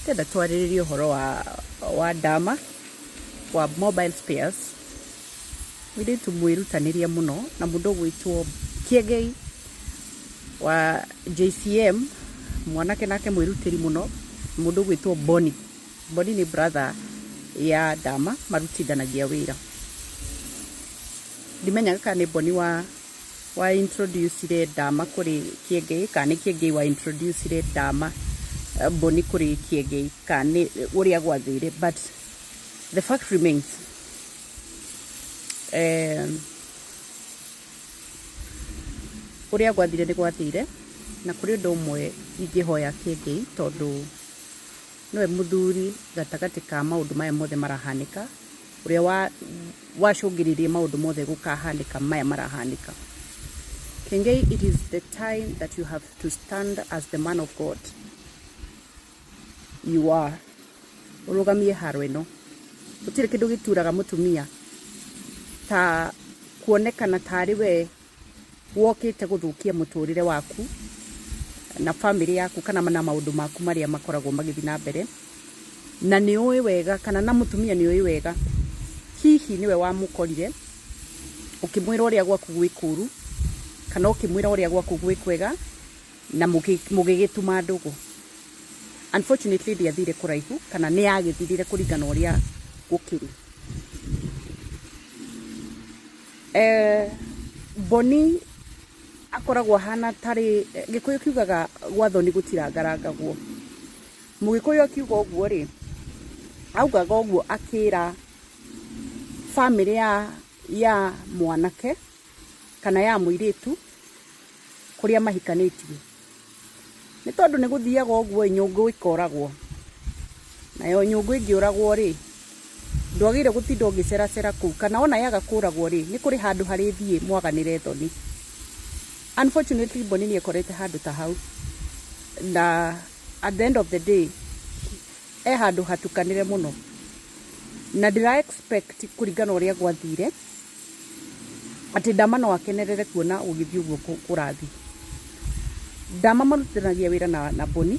Ndĩrenda twarĩrĩrie ũhoro wa wa Dama wa mobile spares. Mũirĩtu mwĩrutanĩria mũno na mũndũ ũgwĩtwo Kĩengei wa JCM, mwanake nake mwĩrutĩri mũno, mũndũ ũgwĩtwo Boni. Boni nĩ brother ya Dama marutithanagia wĩra. Ndimenyaga kana nĩ Boni wa wa introducire Dama kũrĩ Kĩengei kana nĩ Kĩengei wa introducire Dama Boni kũrĩ Kĩengei kana nĩ ũrĩa gwathire, but the fact remains, ũrĩa gwathire nĩ gwathire. Na kũrĩ ũndũ ũmwe ingĩhoya Kĩengei, tondũ nĩwe mũthuri gatagatĩ ka maũndũ maya mothe marahanĩka, ũrĩa wacũngĩrĩirie maũndũ mothe gũkahanĩka maya marahanĩka. Kĩengei, it is the time that you have to stand as the man of God you are. Ũrũgamie haro ĩno. Gũtirĩ kĩndũ gĩturaga mũtumia ta kuonekana tarĩ we wokĩte gũthũkia mũtũrĩre waku na famĩlĩ yaku kana na maũndũ maku marĩa makoragwo magĩthiĩ na mbere, na nĩ ũĩ wega kana na mũtumia nĩ ũĩ wega hihi nĩwe wamũkorire ũkĩmwĩra ũrĩa gwaku gwĩ kũru kana ũkĩmwĩra ũrĩa gwaku gwĩ kwega na mũgĩgĩtuma ndũgũ. Unfortunately, ndĩathire kũraihu kana nĩ yagĩthirire kũringana ũrĩa gũkĩrĩ. Boni akoragwo ahana tarĩ Gĩkũyũ kiugaga gwa thoni gũtirangarangagwo. Mũgĩkũyũ akiuga ũguo rĩ, augaga ũguo akĩra bamĩrĩ ya mwanake kana ya mũirĩtu kũrĩa mahikanĩtie. Nĩ tondũ nĩ gũthiaga ũguo ĩ, nyũngũ ĩkoragwo. Nayo nyũngũ ĩngĩũragwo rĩ, ndwagĩrĩire gũtinda ũgĩceracera kũu, kana ona yaga kũragwo rĩ, nĩ kũrĩ handũ harĩthiĩ mwaganĩre thoni. Unfortunately, Boni nĩ ekorete handũ ta hau, na at the end of the day e handũ hatukanĩre mũno, na ndĩra expect kũringana ũrĩa gwathire atĩ Dama no akenerere kuona gũgĩthiĩ ũguo kũrathiĩ. Dama marutithanagia wĩra na Boni,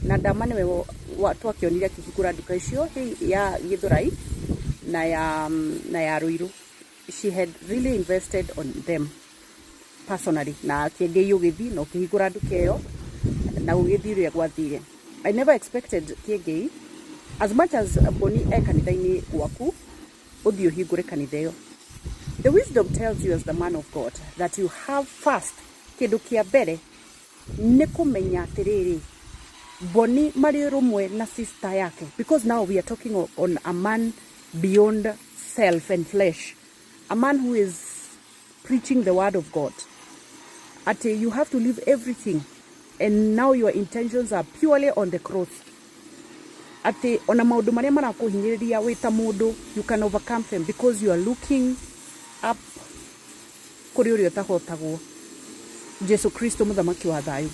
na Dama nĩwe twakĩonire akĩhingũra nduka icio ya Gĩthũrai na ya Ruiru. She had really invested on them personally, na Kĩengei ũgĩthiĩ na ũkĩhingũra nduka ĩyo na gũgĩthiĩ ũrĩa gwathire. I never expected Kĩengei, as much as Boni e kanitha-inĩ gwaku, ũthiĩ ũhingũre kanitha ĩyo. The wisdom tells you as the man of God that you have first, kĩndũ kĩa mbere nĩ kũmenya atĩrĩrĩ, Boni marĩ rũmwe na sister yake, because now we are talking on a man beyond self and flesh, a man who is preaching the word of God, atĩ you have to leave everything and now your intentions are purely on the cross, atĩ ona maũndũ marĩa marakũhinyĩrĩria wĩ ta mũndũ, you can overcome them because you are looking up kũrĩ ũrĩa ũtahotagwo, Jesu Kristo, mũthamaki wa thayũ.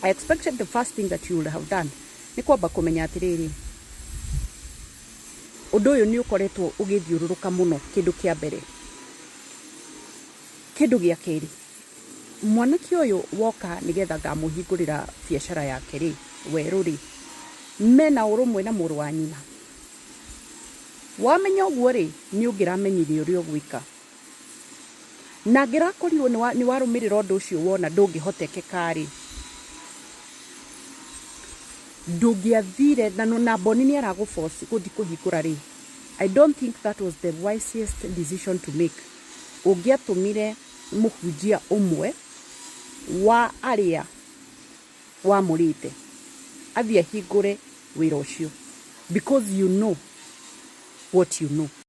I expected the first thing that you would have done nĩ kwamba kũmenya atĩrĩrĩ, ũndũ ũyũ nĩ ũkoretwo ũgĩthiũrũrũka mũno, kĩndũ kĩa mbere. Kĩndũ gĩa kerĩ, mwanake ũyũ woka nĩgetha ngamũhingũrĩra biacara yake rĩ, werũ rĩ, mena ũrũmwe na mũrũ wa nyina. Wamenya ũguo rĩ, nĩ ũngĩramenyire ũrĩa ũgwĩka, na angĩrakorirwo nĩ warũmĩrĩra ũndũ ũcio wona ndũngĩhotekeka rĩ, ndũngĩathire na Boni nĩ aragũforce gũthiĩ kũhingũra rĩ. I don't think that was the wisest decision to make. Ũngĩatũmire mũhunjia ũmwe wa arĩa wamũrĩte athiĩ ahingũre wĩra ũcio, because you know what you know.